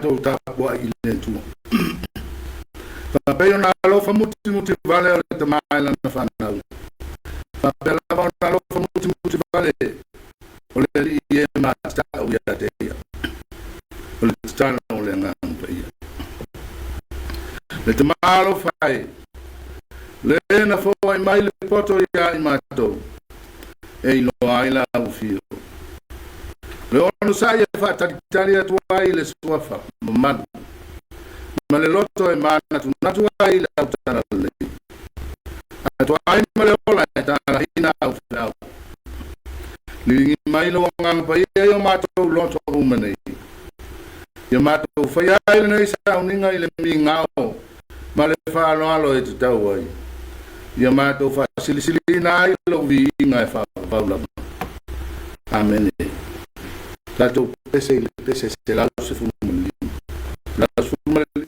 matou tapuai i le Atua. Faapei ona alofa mutimuti vale o le Tama i lana fanau, faapea lava ona alofa mutimuti vale o le Alii i e matatau ia te ia. O le tatalo o le Agaga Paia. Le Tama alofa e, le na foai mai le poto iā i matou, e iloa ai lau afio. Le onosai e faatalitali atu ai le suafa mamalu, ma le loto e manatunatu ai le autala lelei. Atoa ai ma le ola e talahina au feau. Liligi mai lou Agaga Paia i o matou loto uma nei. Ia matou faia ai lenei sauniga i le migao ma le faaaloalo e tatau ai. Ia matou faasilisiliina ai lou viiga e faavavau lava. Amene. Tatou pese i le pese 115. 115.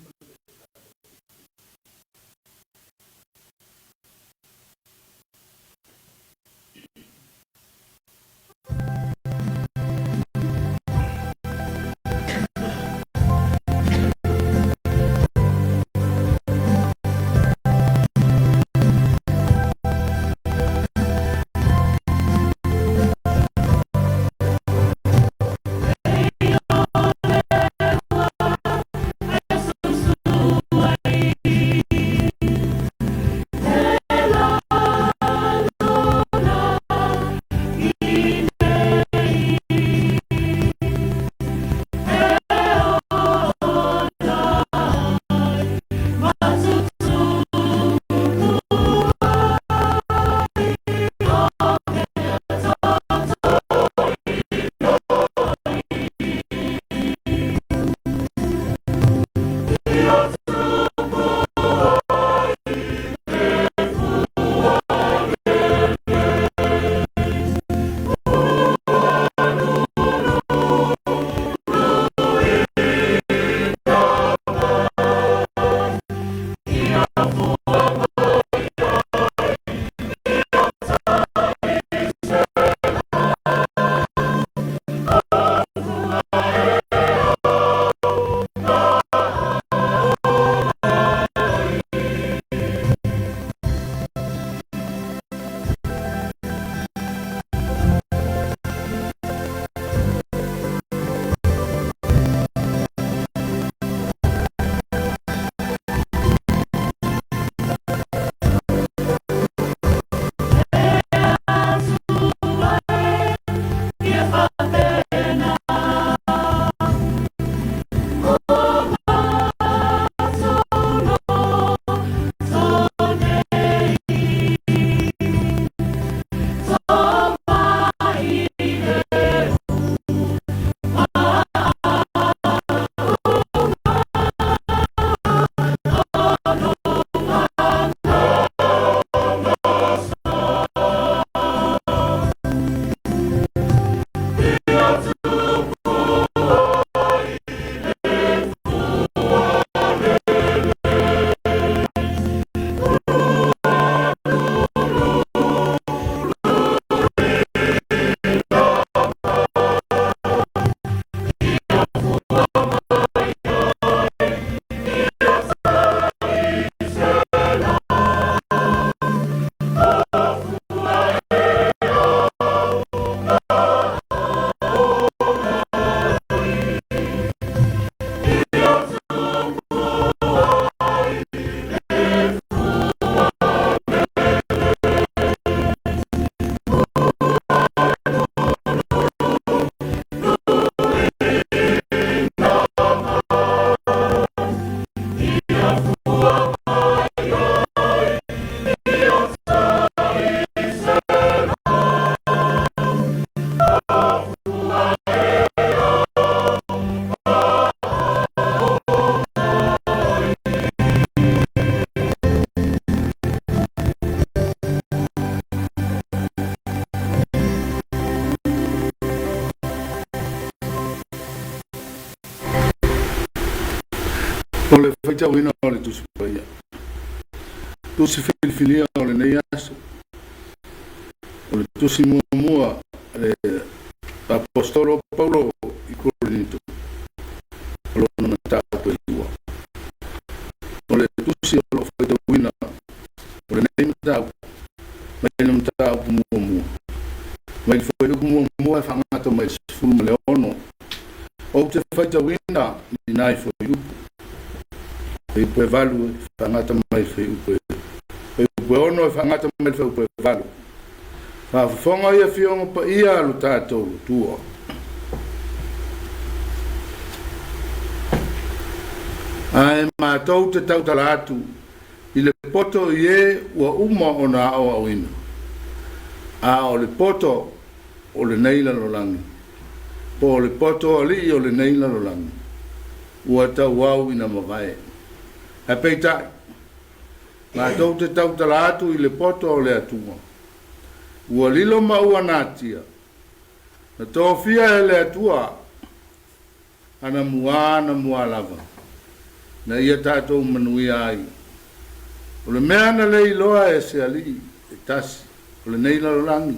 O le faitauina o le Tusi Paia. Tusi filifilia o lenei aso. O le tusi muamua le Apostolo Paulo i Korinito. O lona mataupu. Tusi o lo o faitauina o lenei mataupu mai le mataupu muamua mai le fuaiupu muamua e faagata mai le 16. Ou te faitauina ni nai fuaiupu, fuaiupu e 8 e faagata mai le fuaiupu e 6 e faagata mai le fuaiupu e 8. Faafofoga i afioga paia a lo tatou Atua. Ae matou te tautala atu i le poto i e ua uma ona aoaoina, a o le poto o lenei lalolagi, po o le poto alii o lenei lalolagi, ua tauau ina mavae. Ae peitai, matou te tautala atu i le poto o le Atua, ua lilo ma ua natia, na tofia e le Atua anamua anamua lava, na ia tatou manuia ai. O le mea na le iloa e se alii e tasi o lenei lalolagi,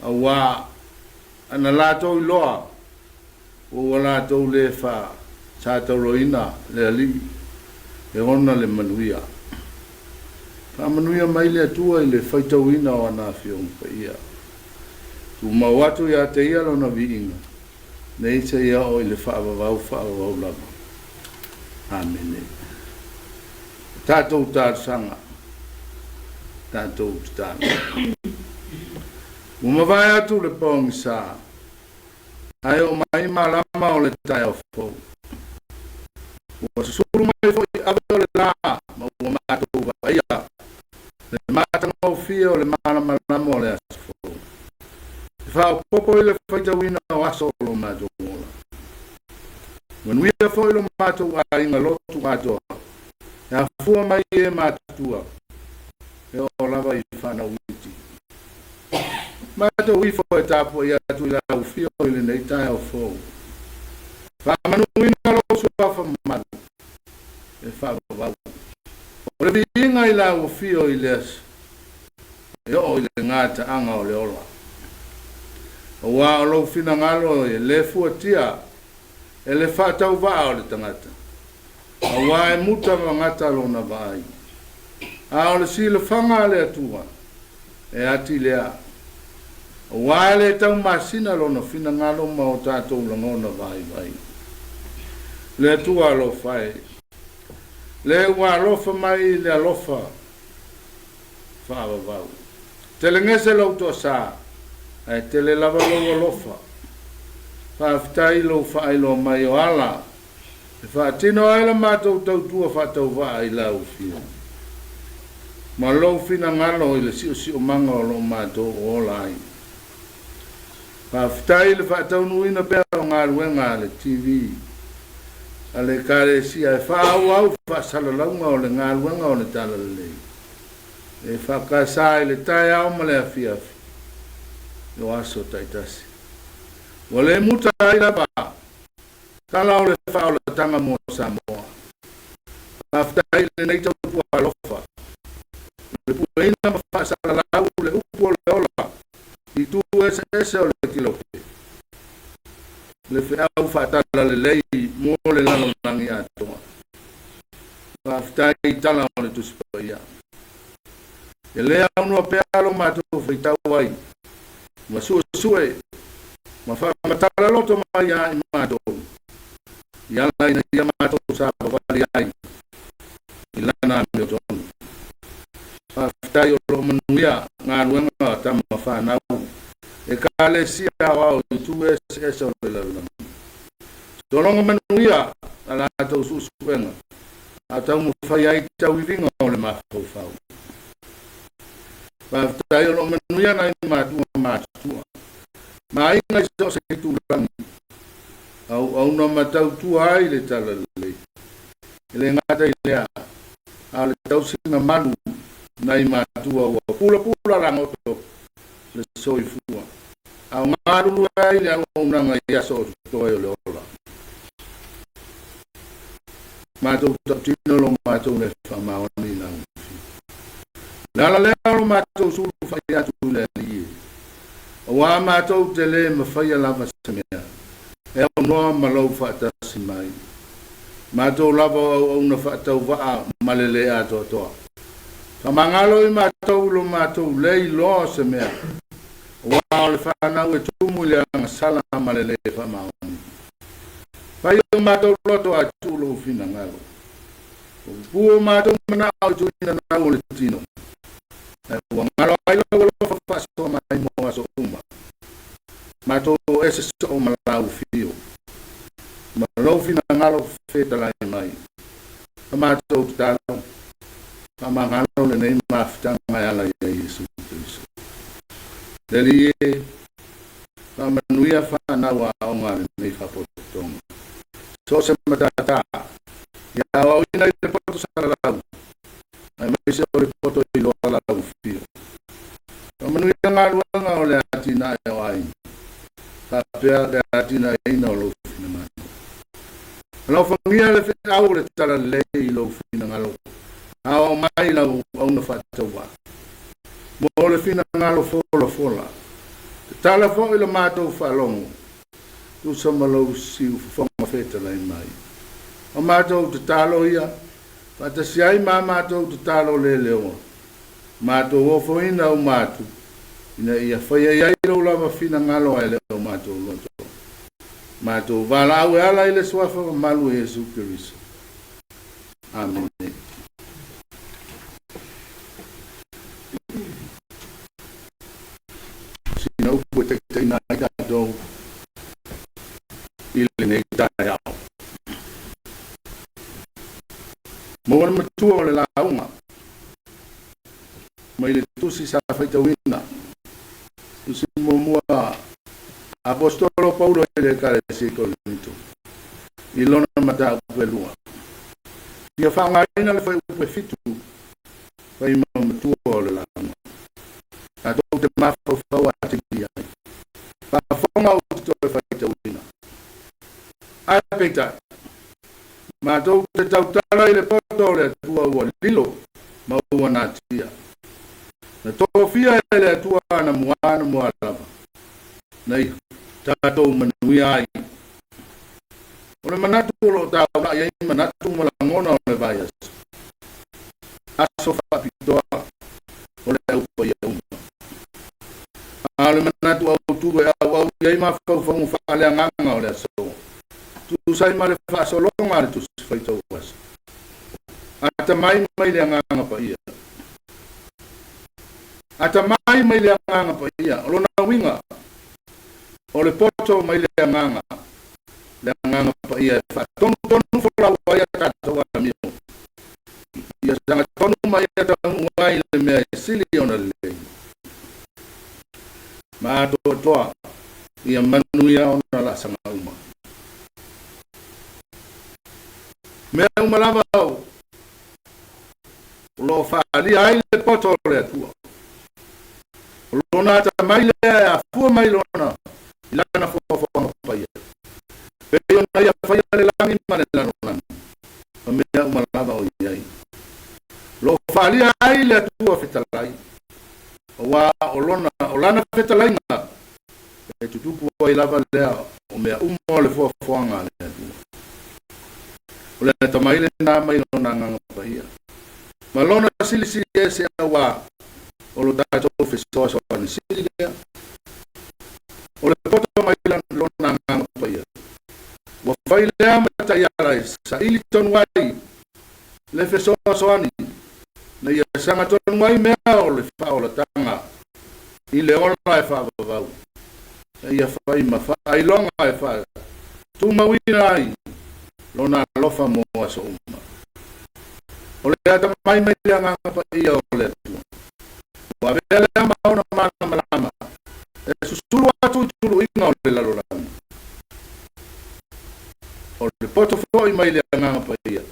auā ana latou iloa ua ua latou le faasataoloina le Alii e ona le manuia. Faamanuia mai le Atua i le faitauina o ana Afioga Paia. Tumau atu ia te Ia Lona viiga, nei seia oo i le faavavau faavavau lava. Amene. Tatou talosaga, tatou tatalo. Ua mavae atu le pogisa, ae oo mai malama o le taeao fou. Ua susulu mai foi ave o le la ma ua matou vaaia le matagofie o le malamalama o le aso fou. E faaopoopo i le faitauina o aso o lo matou ola. Manuia foi lo matou aiga lotu atoa, e afua mai i e matutua, e oo lava i fanau iti. Matou ifo e tapuai atu i lau afio i lenei taeao fou. Faamanuina lou suafa mamalu e faavavau. O le viiga i lau afio i le aso e oo i le gataaga o le ola. Aua o lou finagalo e le fuatia e le faatauvaa o le tagata, aua e muta vagata lona vaai. A o le silafaga a le Atua, e ati lea, aua e le taumasina lona finagalo ma o tatou lagona vaivai. Le Atua alofa e, le ua alofa mai i le alofa faavavau. Telegese lou toasa, ae tele lava lou alofa. Faafetai i lou faailoa mai o ala e faatino ai la matou tautua faatauvaa i lau Afioga, ma lou finagalo i le siosiomaga o lo matou ola ai. Faafetai i le faataunuuina pea o galuega a le TV a le Ekalesia e faaauau faasalalauga o le galuega o le Talalelei e faakasa i le taeao ma le afiafi o aso taitasi. Ua le muta ai lava tala o le faaolataga mo Samoa. Faafetai i lenei tautua alofa, o le pueina ma faasalalau le upu o le ola i itu eseese o le kilope, le feau faatalalelei mo le lalolagi atoa. Faafetai i tala o le Tusi Paia. E le aunoa pea lo matou faitau ai ma suesue ma faamatala loto mai ia i matou, i ala ina ia matou savavali ai i lana amiotonu. Faafetai o lo o manuia galuega a tama fanau Ekalesia aoao i itu eseese o le lalolagi. Tologa manuia a latou suesuega a taumafai ai tauiviga o le mafaufau. Faafetai o lo o manuia nai matua matutua ma aiga i so o se itulagi, auauna ma tautua ai le talalelei. E le gata i lea, a o le tausiga malu nai matua ua pulapula lagoto le soifua, a o galulue ai le auaunaga i aso o totoe o le ola. Matou tautino lo matou le faamaoni i lau Afioga. Le ala lea o lo matou sulu fai atu i le Alii e, auā matou te le mafaia lava se mea e aunoa ma lou faatasi mai. Matou lava o auauna faatauvaa ma le le atoatoa. Faamagalo i matou i lo matou le iloa o se mea, aua o le fanau e tumu i le agasala ma le lē faamaoni. Fai o matou loto ae tuu lou finagalo. Ua pupuu o matou manao i tuuina nau o le tino, ae ua galo ai lou alofa faasoa mai mo aso uma. Matou o ese soo ma lau afio, ma lou finagalo fetalai mai. A matou tatalo, faamagalo lenei mafutaga e ala ia Iesu Keriso. Le Alii e, faamanuia fanau aoga a lenei faapotopotoga. So o se matata, ia aoaoina i le poto salalau, aemaise o le poto iloa lau afio. Faamanuia galuega o le atinae o aiga, faapea le atinaeina o lou finagalo. Alofagia le feau o le talalelei i lou finagalo, aoao mai lau auauna faatauvaa. Mo le finagalo folafola, tatala foi la matou faalogo, tusa ma lou siufofoga fetalai mai. O matou tatalo ia, faatasi ai ma matou tatalo leleoa, matou ofoina uma atu, ina ia faia i ai lou lava finagalo ae le o matou loto. Matou valaau e ala i le suafa mamalu o Iesu Keriso. Amene. Sina upu e taitaiina ai tatou i lenei taeao. Maua le matua o le lauga mai le tusi sa faitauina, tusi muamua Aposetolo Paulo i le Ekalesia i Korinito, i lona mataupu e lua. Fia faaaogaina le fuaiupu e fitu fai ma matua o le lauga. Tatou te mafaufau atili ai. Faafofoga ou te toe faitauina. Ae peitai, matou te tautala i le poto o le Atua ua lilo ma ua natia. Na tofia e le Atua ana mua na mua lava, na ia tatou manuia ai. O le manatu o lo o taulai ai manatu ma lagona o le vaiaso, aso faapitoa o le au paia uma. A o le manatu autu e auau i ai mafaufauga faaleagaga o le aso, tusa ai ma le faasologa a le Tusi Faitau Aso. Atamai mai le Agaga Paia. Atamai mai le Agaga Paia. O lona uiga, o le poto mai le Agaga, le Agaga Paia e faatonutonu folau ai a tatou amio. Ia sagatonu ma ia taunuu ai le mea e sili ona lelei. Ma atoatoa ia manuia ona laasaga uma. Mea uma lava o lo o faaalia ai le poto o le Atua. O lona atamai lea e afua mai lona i lana foafoaga paia. Pei ona ia faia le lagi ma le lalolagi, ma mea uma lava o i ai. O lo o faaalia ai le Atua fetalai, aua o lona o lana fetalaiga e tutupu ai lava lea o mea uma o le foafoaga a le Atua. O le atamai lena mai lona Agaga Paia, ma lona silisili ese auā o lo tatou fesoasoani sili lea. O le poto mai lona Agaga Paia, ua fai lea ma taiala e saili tonu ai le fesoasoani na ia sagatonu ai mea o le faaolataga i le ola e faavavau, na ia fai ma faailoga e faatumauina ai lona alofa mo aso uma. O le atamai mai le Agaga Paia o le Atua, ua avea lea ma ona malamalama e susulu atu i tuluiga o le lalolagi. O le poto foi mai le Agaga Paia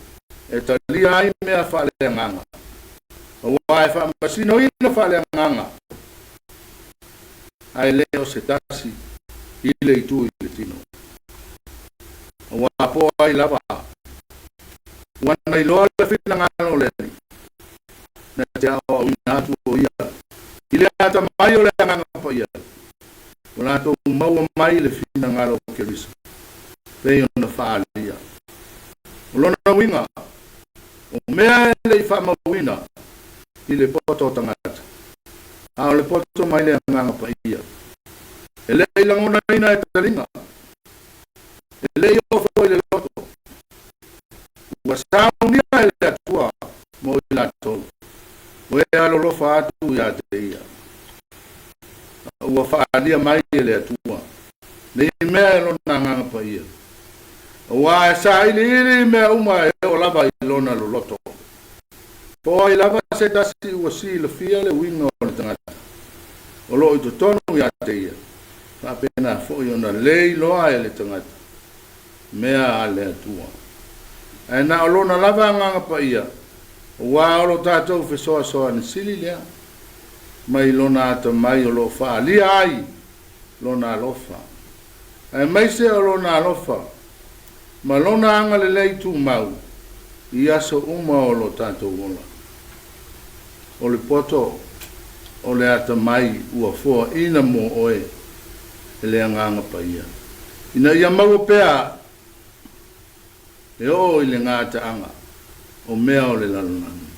e talia ai mea faaleagaga, aua e faamasinoina faaleagaga, ae le o se tasi i le itu i le tino. Aua po ai lava, ua na iloa le finagalo o le Alii, na te aoaoina atu o ia i le atamai o le Agaga Paia, ua latou maua mai le finagalo o Keriso, pei ona faaalia. O lona uiga, o mea e le i faamauina i le poto o tagata, a o le poto mai le Agaga Paia, e le i lagonaina e taliga, e le i oo foi i le loto, ua saunia e le Atua mo i latou, o e alolofa atu ia te ia. Ua faaalia mai e le Atua nei mea e lona Agaga Paia, aua e sailiili mea uma e oo lava i lona loloto. Po o ai lava se tasi ua silafia le uiga o le tagata o lo o i totonu ia te ia, faapena foi ona le iloa e le tagata mea a le Atua. Ae na o lona lava Agaga Paia, aua o lo tatou fesoasoani sili lea mai lona atamai o lo o faaalia ai lona alofa, aemaise o lona alofa ma lona agalelei tumau i aso uma o lo tatou ola. O le poto o le atamai ua foaina mo oe e le Agaga Paia, ina ia maua pea e oo i le gataaga o mea o le lalolagi.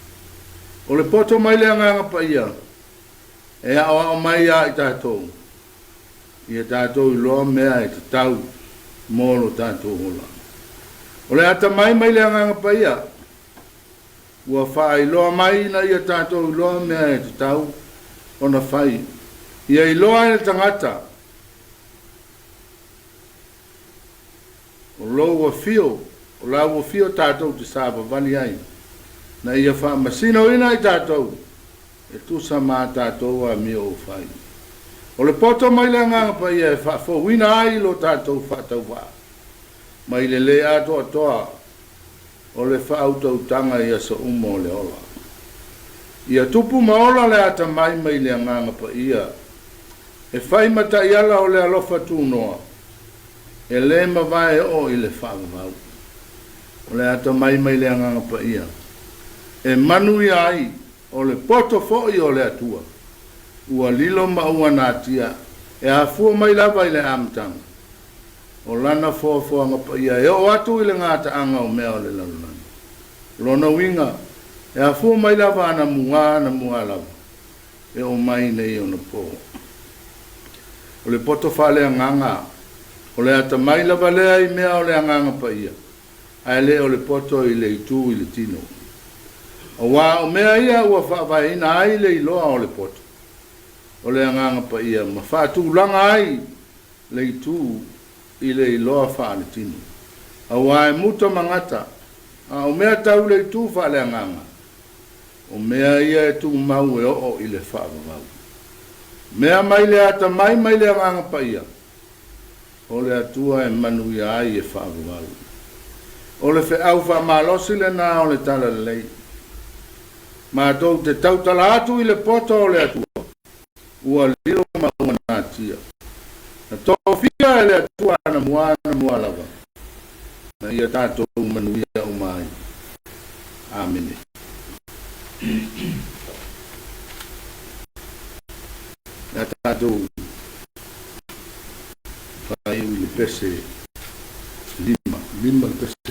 O le poto mai le Agaga Paia e aoao mai ia i tatou, ia tatou iloa mea e tatau mo lo tatou ola. O le atamai mai le Agaga Paia ua faailoa mai ina ia tatou iloa mea e tatau ona fai, ia iloa e le tagata O lou afio, o lau afio tatou te savavali ai, na ia faamasinoina i tatou e tusa ma a tatou amio o fai. O le poto mai le Agaga Paia e faafouina ai lo tatou faatauvaa mai le le atoatoa o le faautautaga i aso uma o le ola. Ia tupu ma ola le atamai mai le Agaga Paia e fai ma taiala o le alofa tunoa e le mavae oo i le faavavau. O le atamai mai le Agaga Paia e manuia ai o le poto foi o le Atua ua lilo ma ua natia e afua mai lava i le amataga o lana foafoaga paia e oo atu i le gataaga o mea o le lalolagi. O lona uiga, e afua mai lava ana muga ana muga lava e oo mai nei ona po. O le poto faaleagaga, o le atamai lava lea i mea o le Agaga Paia, ae le o le poto i le itu i le tino. Aua o mea ia ua faavaeina ai le iloa o le poto o le Agaga Paia ma faatulaga ai le itu i le iloa faaletino, aua e muta ma gata, a o mea tau le itu faaleagaga, o mea ia e tumau e oo i le faavavau. Mea mai le atamai mai le Agaga Paia, o le Atua e manuia ai e faavavau. O le feau faamalosi lena o le Talalelei. Matou te tautala atu i le poto o le Atua, ua lilo ma ua natia. Na tofia e le Atua ana mua ana mua lava, na ia tatou manuia uma ai. Amene. Ia tatou faaiu i le pese 5, 5 le pese.